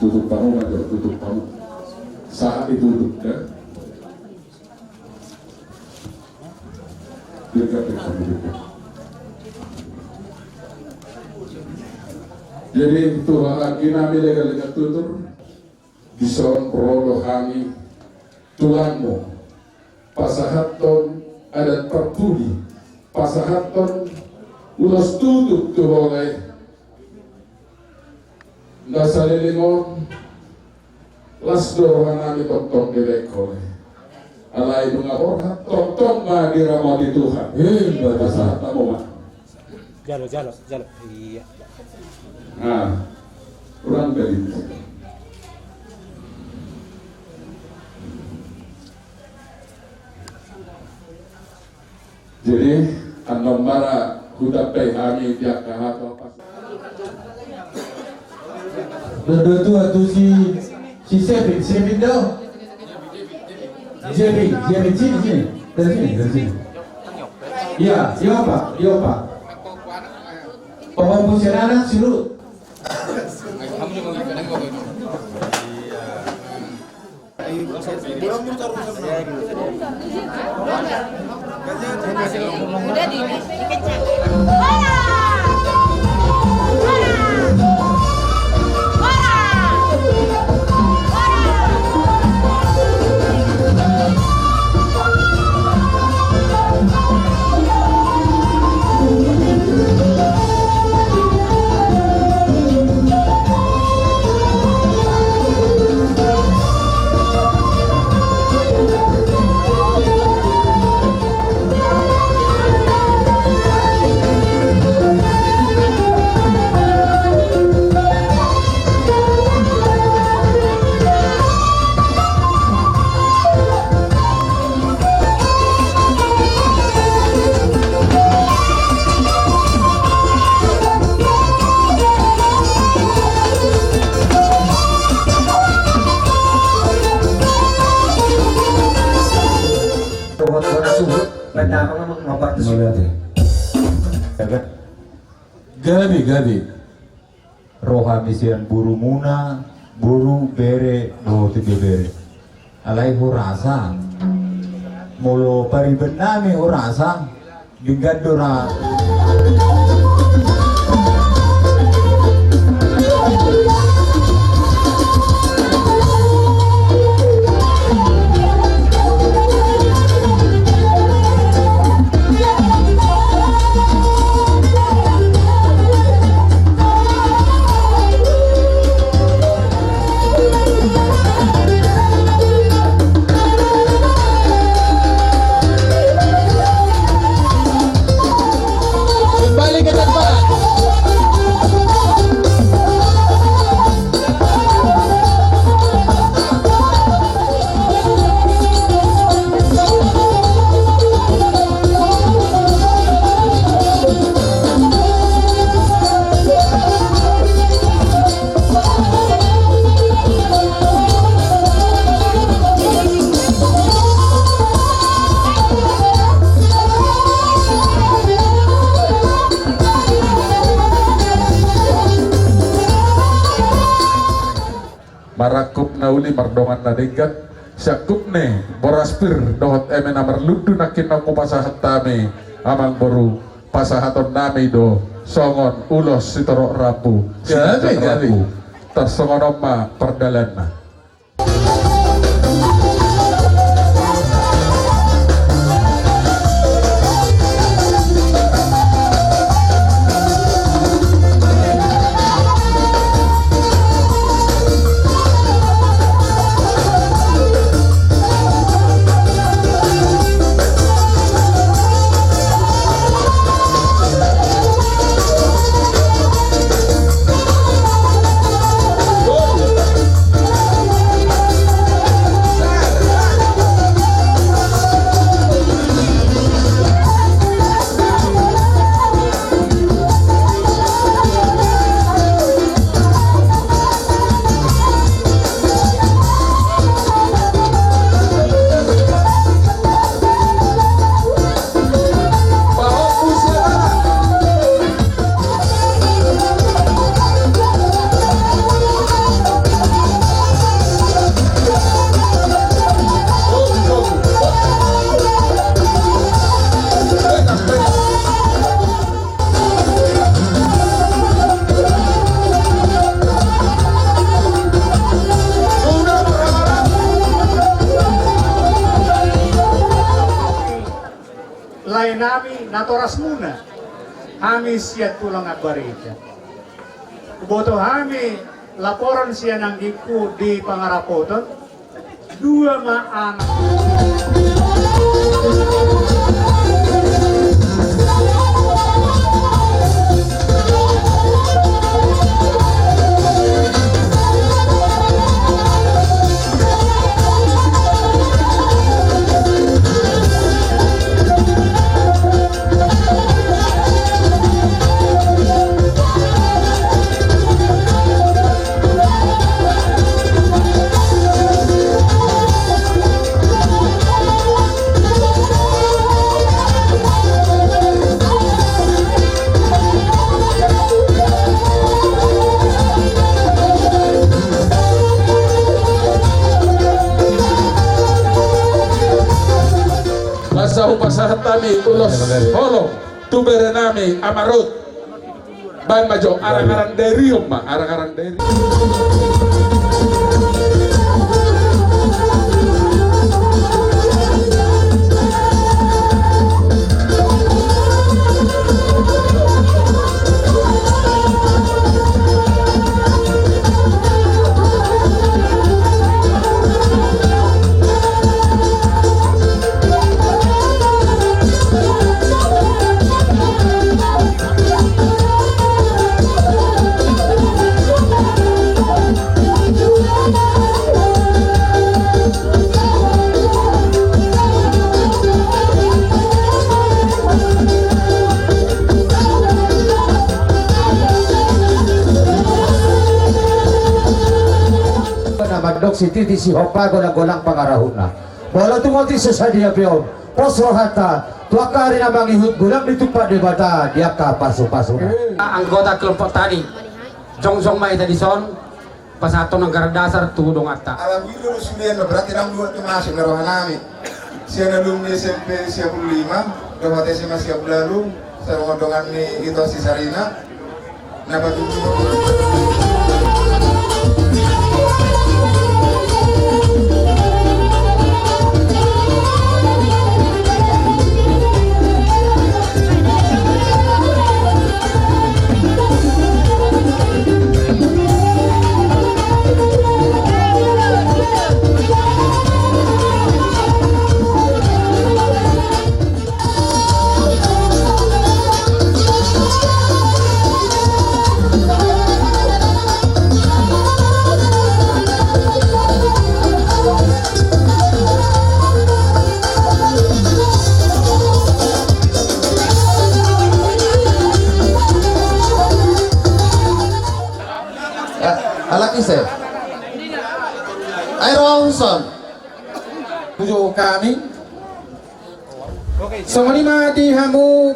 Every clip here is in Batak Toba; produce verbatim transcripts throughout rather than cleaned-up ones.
Tutup pangungan, tutup pangungan. Saat ditutup, ya. Dekat, dekat, dekat. Jadi, Tuhan, akhirna nami legan-legan tutur, dison ro do hami tulangmu, pasahathon adat parpudi, pasahathon ulos tutup tu ho, Lae. Nda saleleng on, las do roha nami tongtong dibahen ho, Lae. Alai nunga borhat, tongtong ma diramoti Tuhan. Ima tutu. Pasahat hamu ma. Jalo, jalo, jalo. Iya. Nah, ulang tadi. Jadi, annon ma ra hudapei hami di angka hata. Berdoa tu si, si Sevin, Sevin do. Jevin, Jevin, sini, sini. Dari sini, dari sini. Iya, iya, Pak, iya, Pak. Pemompusian anak, suruh. Gabe, gabe. Roha misian burumuna, boru, bere, dohot ibebere. Alai hurasa, molo pariban nami hurasa, denggan do ra. Kembali ke tempat. Marangkup na uli mardongan na denggan, siangkup ni boras pir dohot eme na marlundu nangkin naung hupasahat hami, amang boru, pasahaton nami do songon ulos sitorop rambu. Gabe, gabe. Tarsongon on ma pardalanna. Lae nami natorasmuna, hami sian tulang Ambarita. Huboto hami laporan sian anggingku di pangarapoton, dua ma anak. Laos hupasahat hami ulos holong tu bere nami Ama Rut. Baen ma jo, arang-arang dairion ma, arang-arang dairion. Na mandok sititi sihompa golang-golang pangarahutna. Molo tung otik so sadia pe on, Pos rohanta tu angka ari na mangihut, godang ditumpak Debata di angka pasu-pasuna. Anggota kelompok tani, jongjong ma hita dison pasahathon anggaran dasar tu donganta. Alhamdulillah, sude na berarti nang dua tu masuk na rohanami. Sian alumni S M P sia puluh lima, dohot S M A sia puluh lalu, sarungon dongan ni ito si Sarina. Na patuju. Alak ise? Ai ro son. Pujo kami. Songon i ma di hamu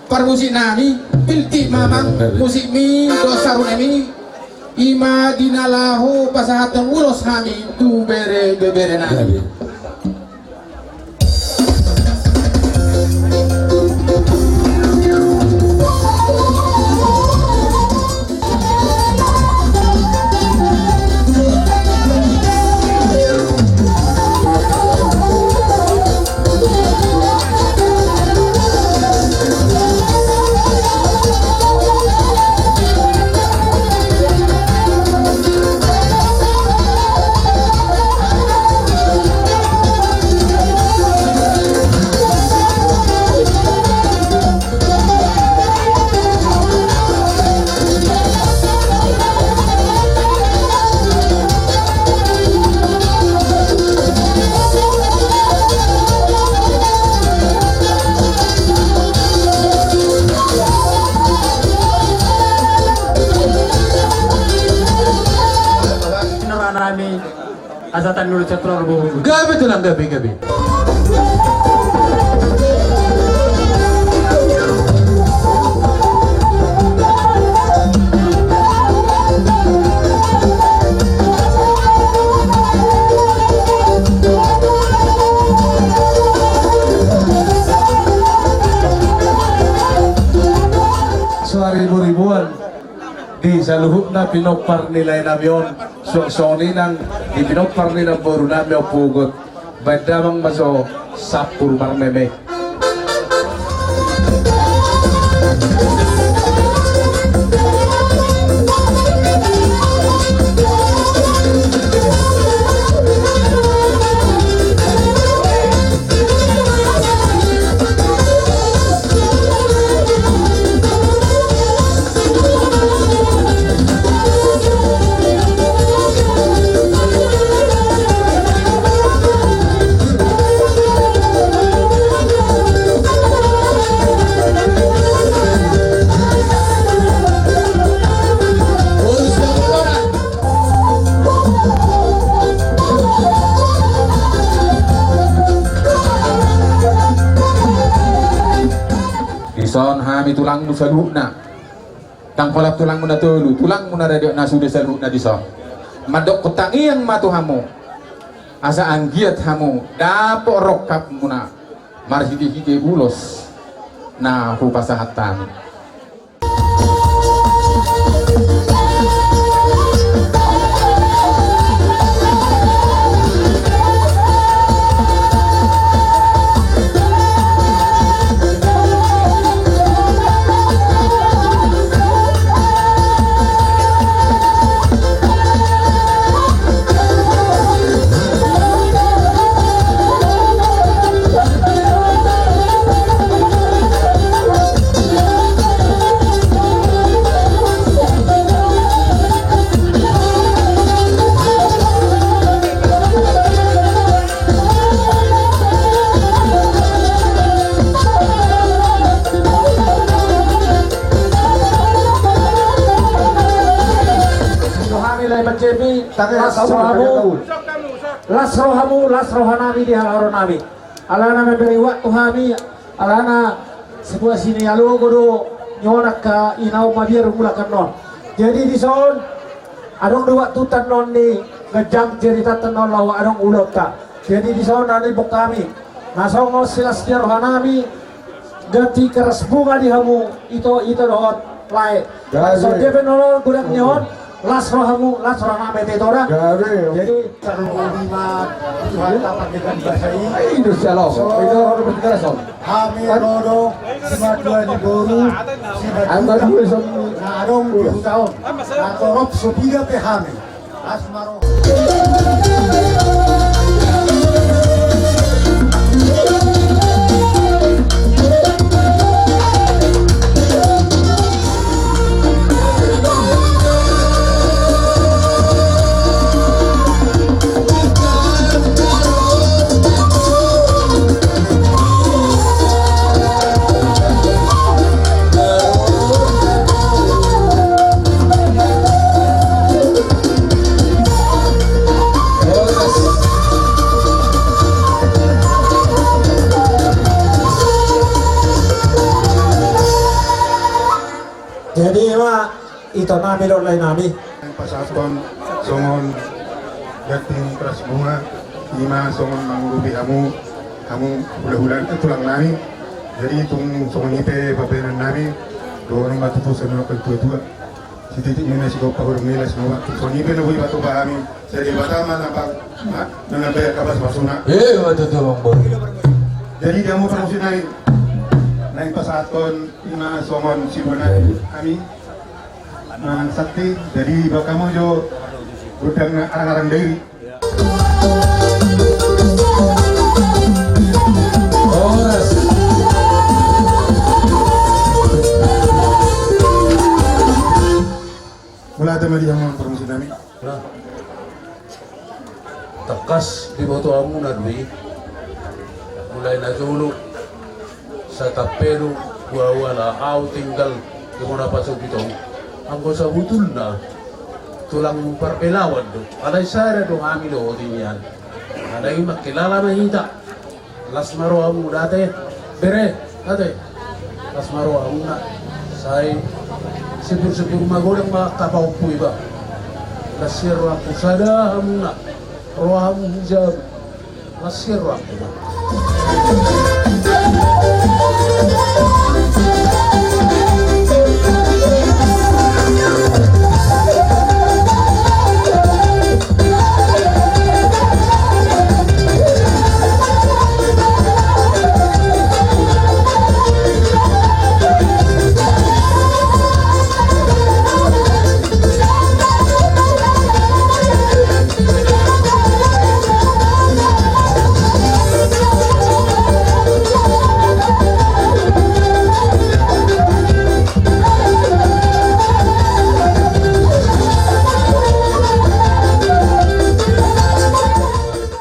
parmusik nami, piltik ma amang musikmi dohot sarunami, i ma di na laho pasahathon ulos hami tu bere-, bebere nami. Asa tandur cetror bu. Gabe tulang, gabe, gabe. Soari boribuan. Di saluhutna pinompar ni laenami on, suang songon i nang di pinompar ni namborunami on Pugot, baen damang ma jo sampur marmeme. Dison hami tulangmu saluhutna. Ndang pola tulangmu na tolu, tulangmu na radiot na sude saluhutna dison. Mandokkon tangiang ma tu hamu. Asa anggiat hamu dapot rongkapmuna marhitehite ulos na hupasahat hami. Rohanami lae pancemi, las rohamu, las rohamu, las rohanami di halahoronami. Alana memberi waktu hami, alana situasi ni alogo do, ni on angka ina on mabiar mulak annon. Jadi dison, adong do waktu tannon ni ganjang cerita tannon laho adong ulaonta. Jadi dison na nimbung hami, na songon silas ni rohanami, ganti keras bunga di hamu, ito, ito dohot lae. Gabe. Songon dia pe nolong godang ni on, las rohamu, las rohanami pe ito da. Gabe. Jadi, tarlumobi ma, Tuhan dapat dengan bahasa ini. Indonesia lo. So, ito, ito, ito, ito. Hami ro do, simatua ni boru, simatua. Angka dua sama. Na adong di huta on. Na torop so piga pe hami. Las ma roha. Jadi ima, ito nami dohot lae nami. Pasahathon songon ganti keras bunga, ima songon mangurupi hamu, hamu hulahula, eh, tulang nami. Jadi tung songon i pe papenan nami, dohonon ma tutu songon tua-tua. Sititi mina sigompa hurung nila sinoa. Songon i pe na boi patupa hami. Sai Debata ma na pang, na, na nambai angka pasupasuna. Eh, betul tu, Bang Boy. Jadi dia mau promosi nai. Nai pasahathon ima songon sibona hami. Nang sakti, jadi bakammu jo godang na arang-arang dairi. Horas. Mauliate ma di hamu promosi nami. Nah. Tangkas diboto hamuna do i. Mulai na jolo, satampe do, huahuala au tinggal di bona pasogit on. Anggo sabutulna, tulang parpelawan do. Alai sada do hami dohot i nian. Alai mangkilala ma hita. Las ma rohamuna ate, bere, ate. Las ma rohamuna. Sai sipur-sipur magodang ma angka pahompu iba. Las sian rohangku sada hamuna. Rohamu hujabu. Las sian rohangku.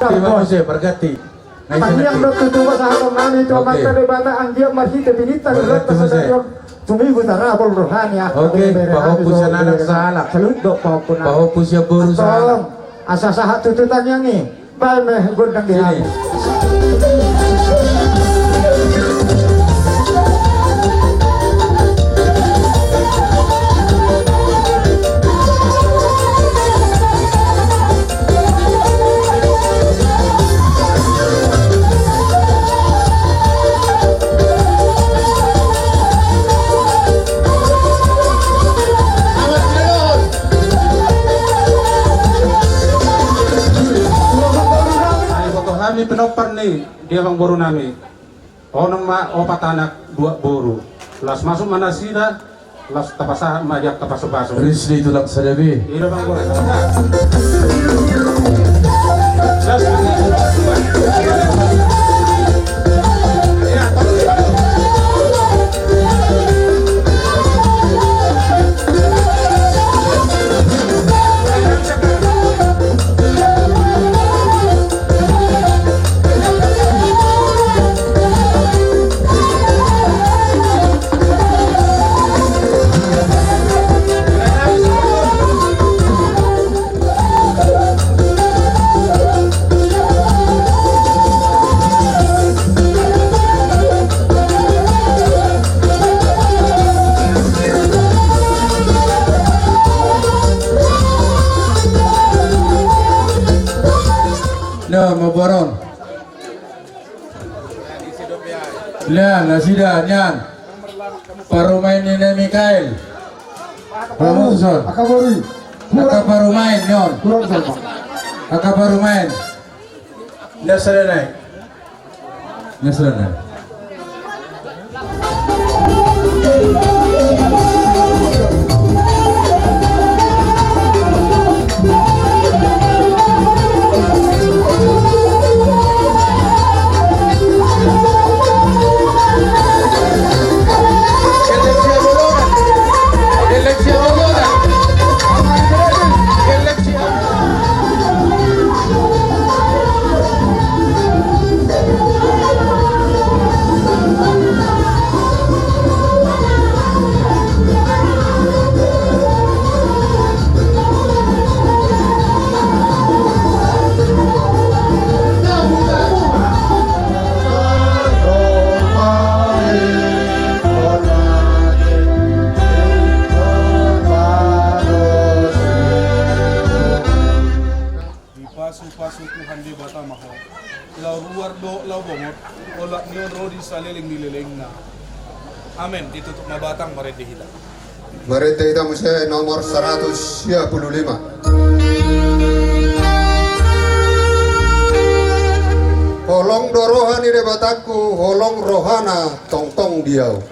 Terima kasih, berganti. Nah, tangiang do tutu pasahaton nami tu Amanta Debata, anggiat marhite pinta ni rohanta sadari on tumibu tarabol rohana. Oke, pahompu sian anak sahalak. Salut do pahompu nami. Pahompu sian boru sahalak. Antong, asa sahat tutu tangiang i. Baen ma gondang di hami. Ai boto hami pinompar ni dia bang boru nami. Onom ma opat anak dua boru. Las masuk ma nasida, las tapasahat ma di angka pasupasu. Ris ni tulang sada be. Ida bang boru. Nah, mamboan on. Nah, nasida nian. Parumaen ni Nai Mikael. Parumaen. Angka parumaen nian. Angka parumaen. Nah, sada nai. Nah, sada nai. Dipasupasu Tuhan Debata ma ho, laho ruar dohot laho bongot, olat ni on ro di saleleng ni lelengna. Amen. Ditutup ma batang, marende hita. Marende hita muse nomor saratus sia pulu lima. Holong do roha ni Debatangku, holong rohana tongtong di ahu.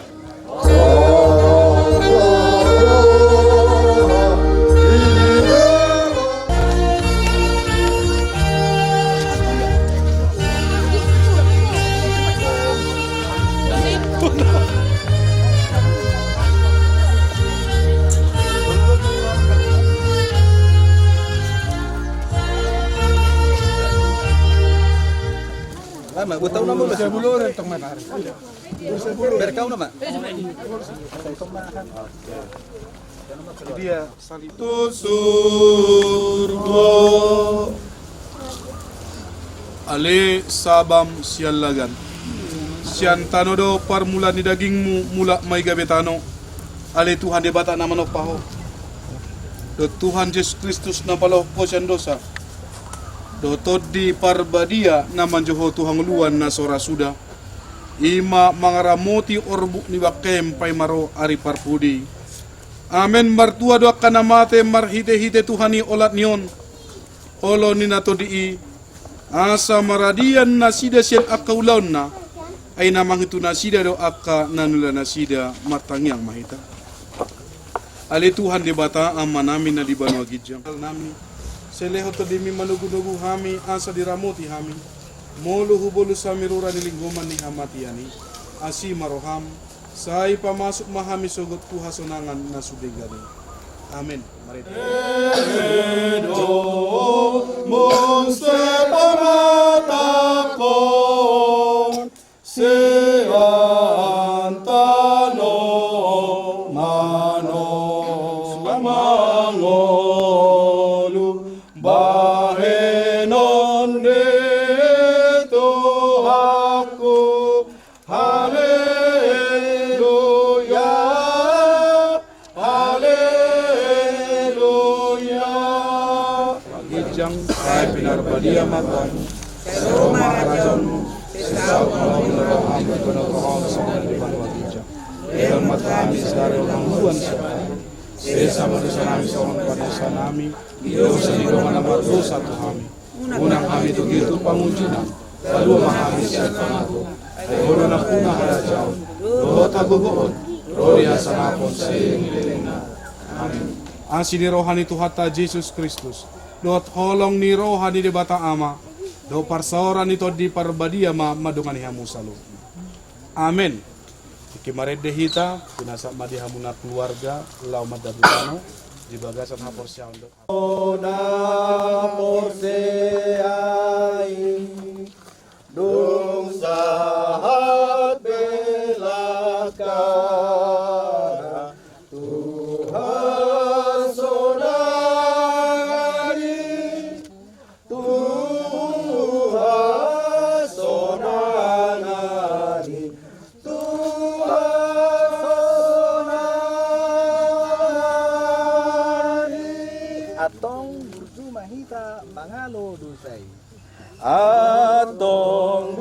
Lama, gue tahu nama lu. Berkau nama? Dia salib. Tu surgo. Ale sabam siallagan. Sian tano do parmulaan ni dagingmu, mulak ma i gabe tano. Ale Tuhan Debata na manompa ho. Dohot Tuhan Jesus Kristus na paloas ho sian dosa. Dohot Tondi Parbadia na manjou ho tu hangoluan na so ra suda. I ma mangaramoti orbuk ni bangkem paima ro ari parpudi. Amen. Martua do angka na mate marhitehite Tuhan i olat ni on, olo ni na tondi i, asa maradian nasida sian angka ulaonna, ai na mangihuthon nasida do angka na niula nasida. Martangiang ma hita. Ale Tuhan Debata Amanami na di banua ginjang nami, sai lehon Tondimi manogunogu hami asa diramoti hami, molo hubolus hami rura ni linggoman ni hamatean i. Asi ma roham, sai pamasuk ma hami sogot tu hasonangan na sudenggan i. Amen. Marende. Edo muse pamatangkon sian tano mano mangolu bahenon ni Tuhanku. Haleluya. Haleluya. Ginjang, sai pinarbadia ma Tuhan. Sai ro ma harajaonmu. Sai saut ma lomo ni roham, songon na songon i di banua ginjang. Lehon ma tu hami sadari on hangoluan siapari. Sesa ma dosanami songon pardosaannami di dosa ni dongan na mardosa tu hami. Unang hami togihon tu pangunjunan, palua ma hami sian pangago. Ai ho do nampuna harajaon dohot hagogoon dohot hasangapon saleleng ni lelengna. Amen. Asi ni roha ni Tuhanta Jesus Kristus, dohot holong ni roha ni Debata Ama, dohot parsaoran ni Tondi Parbadia ma mandongani hamu saluhutna. Amen. Tingki marende hita, pinasahat ma di hamuna keluarga laho mandabu tano di bagasan haporseaon dohot. Ona porsea i, dung sahat belakangna, Tuhan sonang i, Tuhan sonang i, Tuhan sonang i. Antong burju ma hita mangalo dosa i. Antong